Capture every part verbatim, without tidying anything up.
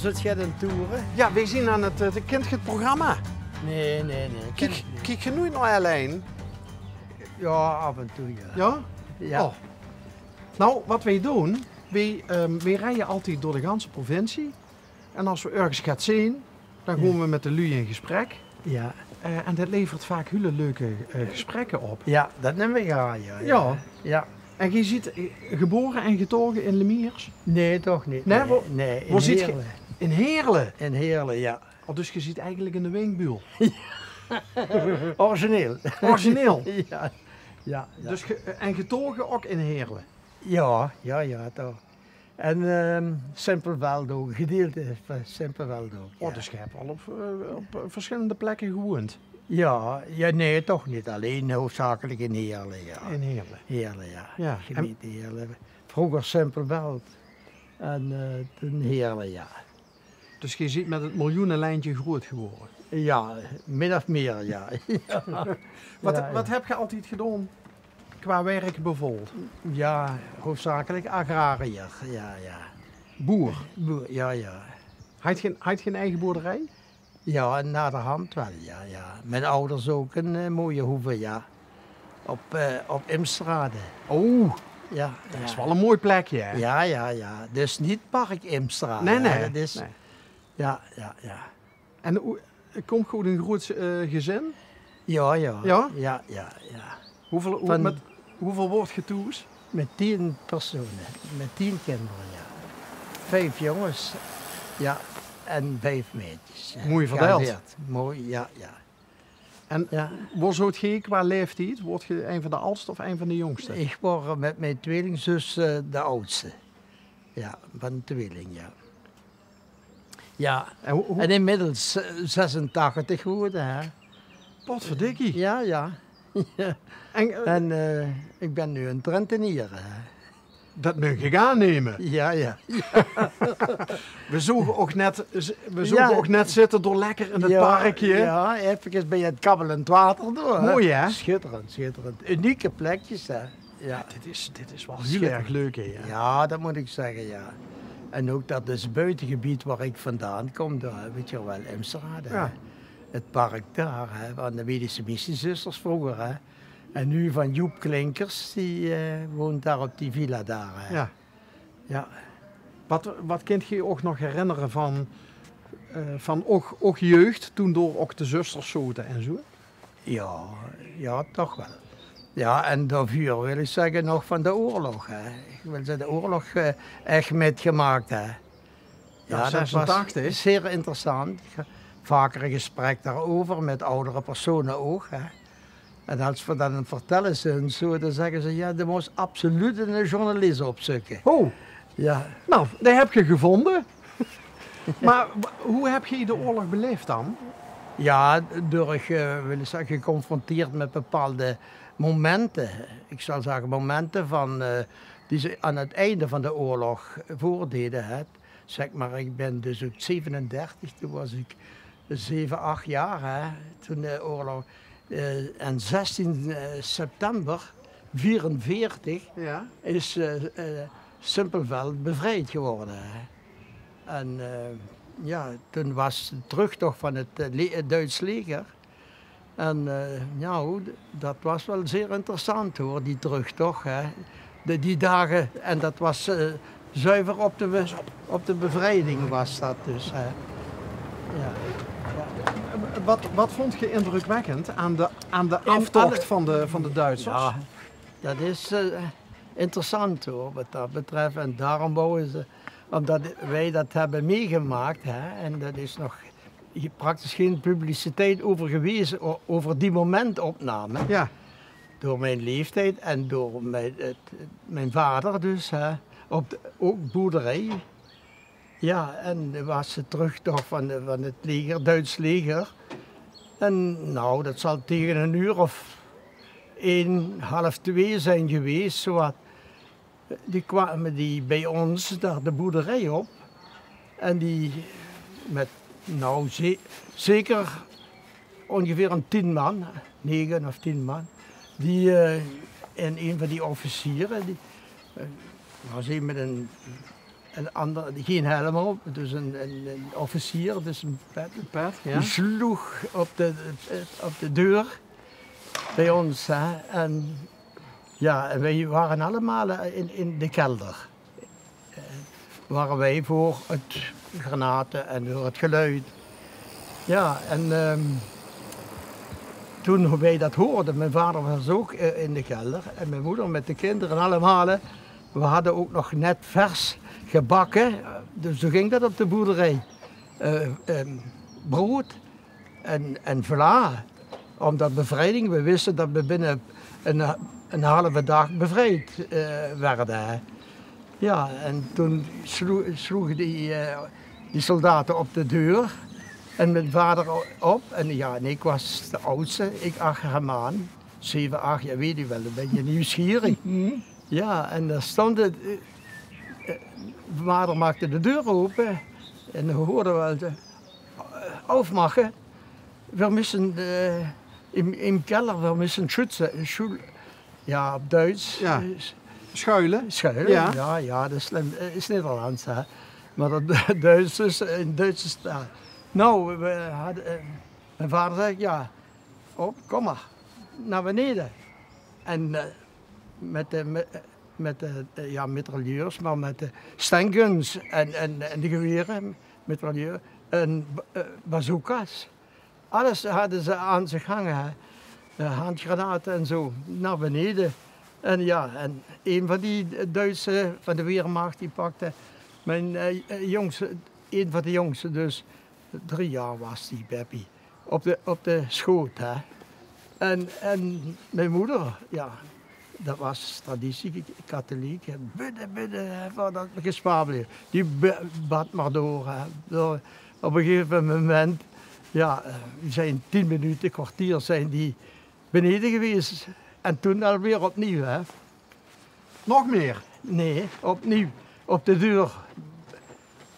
Zit geer aan 't toere? Ja, weej zien aan 't, eh, kint geer 't programma? Nae, nae, nae. Kiek, kiek geer noeit nao L1? Ja, af en toe, ja. Ja? Ja. Oh. Nou, wat weej doon, weej, ehm, weej rieje altied door de ganse provincie. En as we örges get zeen, dan gaon we met de luuj in gesprek. Ja. Eh, en det levert vaak hiel leuke, eh, gesprekke op. Ja, det num ik aan, ja, ja. Ja. Ja. En geer zeet, eh, gebore en getaoge in Lemiers? Nae, toch neet. Nae, wo, wo zeet geer? In Heerle. In Heerle, ja. Oh, dus geer zeet eigelik in de Winkbuul. Origineel. Origineel? Ja, ja, ja. Dus ge-, eh, en getaoge ok in Heerle? Ja, ja, ja, toch. En, ehm, Simpelveld ok, gedeilte van Simpelveld ok, ja. Oh, dus geer het al op, eh, op, eh, verschillende plekke gewoend? Ja, ja, nae, toch neet. Allein hoofdzakelik in Heerle, ja. In Heerle? Heerle, ja. Ja, en gemeente Heerle. Vreuger Simpelveld. En, eh, toen Heerle, ja. Dus geer zeet met 't miljoenenlijntje groeët gewore? Ja, min of mier, ja. Ja. Wat, ja, wat, ja, het geer altied gedaon qua werk beveurbeeld? Ja, hoofdzakelik agrariër, ja, ja. Boer? Boer, ja, ja. Had geer, had geer 'n eige boerderie? Ja, naderhand wel, ja, ja. Mien ouders ok 'n, eh, mooie hoeve, ja. Op, eh, op Imsterade. Oh, ja, det is wel 'n mooi plekje, hè? Ja, ja, ja. Dus neet Park Imsterade, hè. Nae, nae. Det is, ja, ja, ja. En hoe, kump geer oet 'n groeët, eh, gezin? Ja, ja. Ja? Ja, ja, ja. Wieväöl, hoe, van, met wieväöl waort geer thoes? Met tien persone, met tien kinder, ja. Vief jónges, ja, en vief maedjes, ja. Mooi verdeild. Gehalveerd. Mooi, ja, ja. En, ja, wo zoot geer qua laeftied? Woort geer ein van de aldste of ein van de jóngste? Ik woor met mien twelingzus, eh, de aldste. Ja, van de tweling, ja. Ja. En hoe, hoe? En inmiddels, eh, zesentachtig gewore, hè. Potverdikkie. Ja, ja. En, eh, en, eh, ik bin noe 'n Drenteniër, hè. Det maag ik aanneme. Ja, ja. We zoge uch net, we zoge uch net zitte door lekker in 't parkje. Ja, efkes bie 't kabbelend water door, hè. Mooi, hè? Schitterend, schitterend. Unieke plekjes, hè. Ja. Ja, dit is, dit is wel hiel erg leuk, hè, ja. Ja, det mót ik zegge, ja. En ok det is buitengebied wao ik vandaan kom, dao, wet geer wel, Imsterade, hè. Ja. 't Park dao, hè, van de Wedese Missiezusters vreuger, hè. En noe van Joep Klinkers, die, eh, woont dao op die villa dao, hè. Ja. Ja. Wat, wat kint geer uch nog herinnere van, eh, van uch, uch jeugd, toen dao ok de zusters zote en zoe? Ja, ja, toch wel. Ja, en daoveur wil ik zegge nog van de oorlog, hè. Ik wil zegge, de oorlog, eh, ech mitgemaak, hè. Ja, det waas zesentachtig. Zeer interessant. Vaker 'n gesprek daover, met oudere persone ok, hè. En as we dan aan 't vertelle zien, zoe, dan zegge ze: "Ja, de mós absoluut 'ne journalist opzeuke." Oh. Ja. Nou, dae heb geer gevónje. Maar w-, hoe heb geer de oorlog beleefd dan? Ja, door, eh, wil ik zegge, geconfronteerd met bepaalde momente. Ik zal zegge, momente van, eh, die zich aan 't einde van de oorlog voordeden, hè. Zeg maar, ik bin dus oet zevenendertig, toen waas ik zeve, ach jaor, hè, toen de oorlog. Eh, en zestien, eh, september vierenveertig, ja, is, eh, eh, Simpelveld bevrijd gewore, hè. En, eh, ja, toen waas de terugtocht van 't, eh, le-, 't Duits leger. En, eh, nou, d-, det waas wel zeer interessant, hoor, die terugtocht, hè. De, die dagen, en det waas, eh, zuiver op de be-, op de bevrijding waas det dus, hè. Ja. Ja. Wat, wat vónt geer indrukwekkend aan de, aan de aftocht van de, van de Duitsers? Ja, det is, eh, interessant, hoor, wat det betreft. En daorum wouwe ze, omdat wij det hebbe meegemaakt, hè, en det is nog praktisch geen publiciteit over gewees, o-, over die momentopname. Ja. Door mien leeftied en door mien, 't, mien vader dus, hè, op de, ok boerderie. Ja, en d'r waas de terugtocht van de, van 't leger, Duits leger. En nou, det zal tege 'n uur of ein, half twee zien gewees, zoe wat. Die kwame die bie ós dao de boerderie op. En die met, nou, ze-, zeker óngeveer 'n tien man, nege of tien man. Die, eh, en ein van die officiere, die, eh, waas ein met 'n en ander, geen helm op, dus een, een, een officier, dus een pet. Pet, ja. Die sloeg op de, op de deur bij ons, hè. En ja, en wij waren allemaal in, in de kelder. Eh, waren wij voor het granaten en voor het geluid. Ja, en ehm, toen wij dat hoorden, mijn vader was ook eh, in de kelder en mijn moeder met de kinderen allemaal, eh, we hadden ook nog net vers gebakken, dus zo ging dat op de boerderij. Eh, ehm, brood en, en vla, omdat bevrijding, we wisten dat we binnen een, een halve dag bevrijd eh, werden. Hè. Ja, en toen slo- sloegen die, eh, die soldaten op de deur en mijn vader op. En ja, en ik was de oudste, ik achter hem aan. Zeven, acht, ja, weet je wel, dan ben je nieuwsgierig. Ja, en daar stond het. Eh, eh, vader maakte de deur open en dan hoorden we het, eh, aufmachen. Wir müssen äh, im, im Keller, wir müssen schützen, Schul ja, op Duits. Ja. Äh, schuilen. Schuilen, ja. Ja, ja, dat is, eh, is Nederlands, hè. Maar dat Duits is, in Duits is dat. Nou, we hadden, eh, mijn vader zei, ja, op, kom maar, naar beneden. En eh, met de, met, met de, eh, ja, mitrailleurs, maar met de stenguns en, en, en de geweren, mitrailleurs, en eh, bazooka's. Alles hadden ze aan zich hangen, hè. Eh, handgranaten en zo, naar beneden. En ja, en een van die Duitse, van de Wehrmacht, die pakte mijn eh, jongste, een van de jongste, dus drie jaar was die, Beppie, op de, op de schoot, hè. En, en mijn moeder, ja, dat was traditie, katholiek, hè. Bidden, bidden, hè, voordat we gespaard bleven. Die be- bad maar door, hè. Door- Op een gegeven moment, ja, eh, die zijn tien minuten, kwartier zijn die beneden geweest. En toen alweer opnieuw, hè. Nog meer? Nee, opnieuw. Op de deur.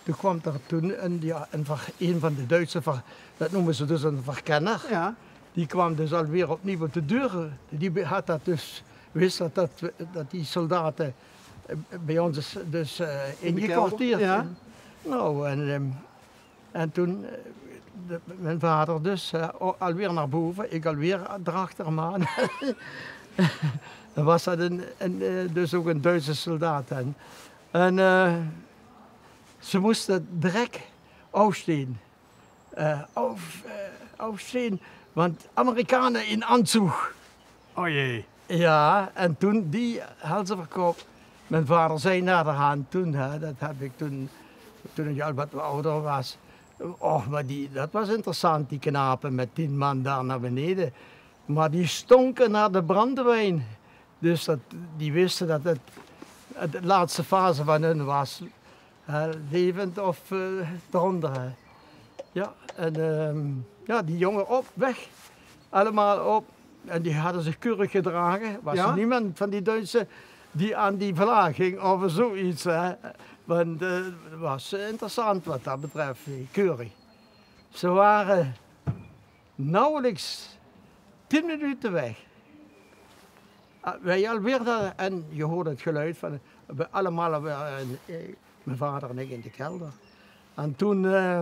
Toen kwam er toen een, ja, een, ver- een van de Duitse, ver- dat noemen ze dus een verkenner. Ja. Die kwam dus alweer opnieuw op de deur. Die be- had dat dus, wist dat, dat, we- dat die soldaten eh, bij ons is dus eh, ingekwartierd. Ja. Nou, en, ehm, en toen, eh, de- mijn vader dus eh, o- alweer naar boven, ik alweer erachter hem aan. Dan was dat een, een, eh, dus ook een Duitse soldaat. En, en eh, ze moesten direct opstaan. Eh, op, eh, opstaan, want Amerikanen in aanzoek. O jee. Ja, en toen die helse verkoop. Mijn vader zei naderhand toen, hè, dat heb ik toen, toen ik al wat ouder was. Och, maar die, dat was interessant, die knapen met tien man daar naar beneden. Maar die stonken naar de brandewijn. Dus dat, die wisten dat het, het de laatste fase van hun was. Hè, levend of eh, eronder. Hè. Ja, en ehm, ja, die jongen op, weg. Allemaal op. En die hadden zich keurig gedragen. Was niemand van die Duitse die aan die vla ging of zoiets. Hè. Want eh, het was interessant wat dat betreft, eh, keurig. Ze waren nauwelijks tien minuten weg. Ah, wij alweer daar, en je hoort het geluid van, we allemaal alweer, eh, mijn vader en ik in de kelder. En toen, eh,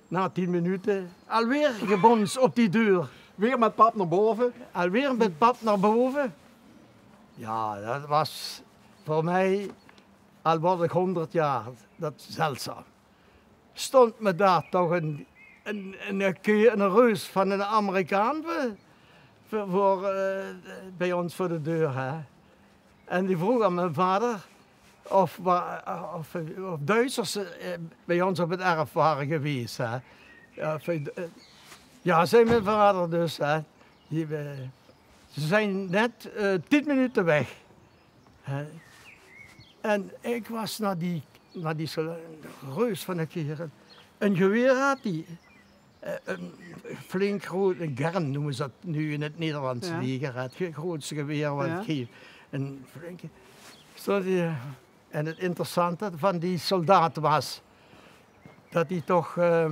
na tien minuten, alweer gebons op die deur. Weer met pap naar boven? Alweer met pap naar boven. Ja, dat was voor mij, al word ik honderd jaar, dat zeldzaam. Stond me daar toch een, een, een, een reus van een Amerikaan voor, voor, eh, bij ons voor de deur. Hè? En die vroeg aan mijn vader of, wa- of, of Duitsers eh, bij ons op het erf waren geweest. Hè? Ja, of hij- eh, ja, zei mijn vader dus. Hè? Die, eh, ze zijn net eh, tien minuten weg. Hè. En ik was naar die, naar die sol- reus van een kerel. Een geweer had hij. Eh, Een flink groot, een gern noemen ze dat nu in het Nederlands leger. Het ge- grootste geweer wat het geeft. Een flinke. Stond hij, en het interessante van die soldaat was, dat hij toch eh,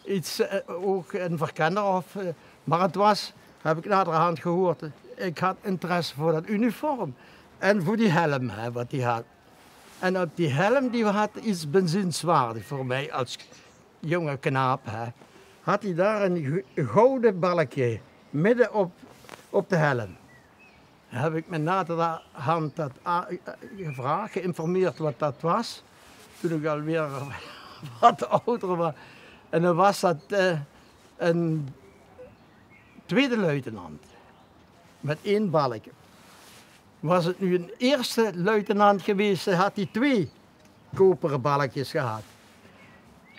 iets, eh, ook een verkenner of, eh, maar het was, heb ik naderhand gehoord, ik had interesse voor dat uniform en voor die helm, hè, wat hij had. En op die helm, die had iets bezienswaardigs veur mich es jónge knaap, hè. Had ie dao ein go-, ein goude balkje midde op, op de helm. Höb ich mich naderhand det a-, gevraog, geïnformeerd waat det waas. Toen ich alweer waat awwer waas. En dan waas det, eh, ein twiede luitenant. Mit ein balkje. Waas 't noe ein ierste luitenant gewaes, dan had ie twee kopere balkjes gehad.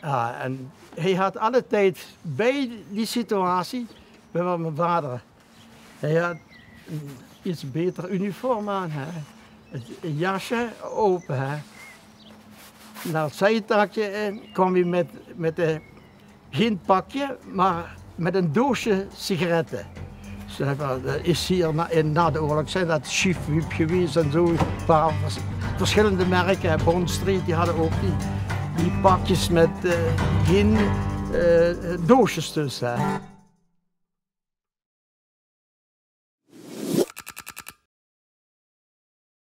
Jao, en hae had alle tied bie die situatie, bie mien vader, hae had ein iets baeter uniform aan, hè. 't Jasje ope, hè. Nao 't zijdakje in kwaam hae mit, mit de Gein pakje, mer mit ein doosje sigarette. Ze höbbe, det is hie na, in, nao de oorlog zeen det sjief wiep gewaes en zo. Ein paar vers-, versjillende merke, hè, Bond Street, die hadde ouch die, die pakjes mit, eh, gein, eh, doosjes tösse, hè.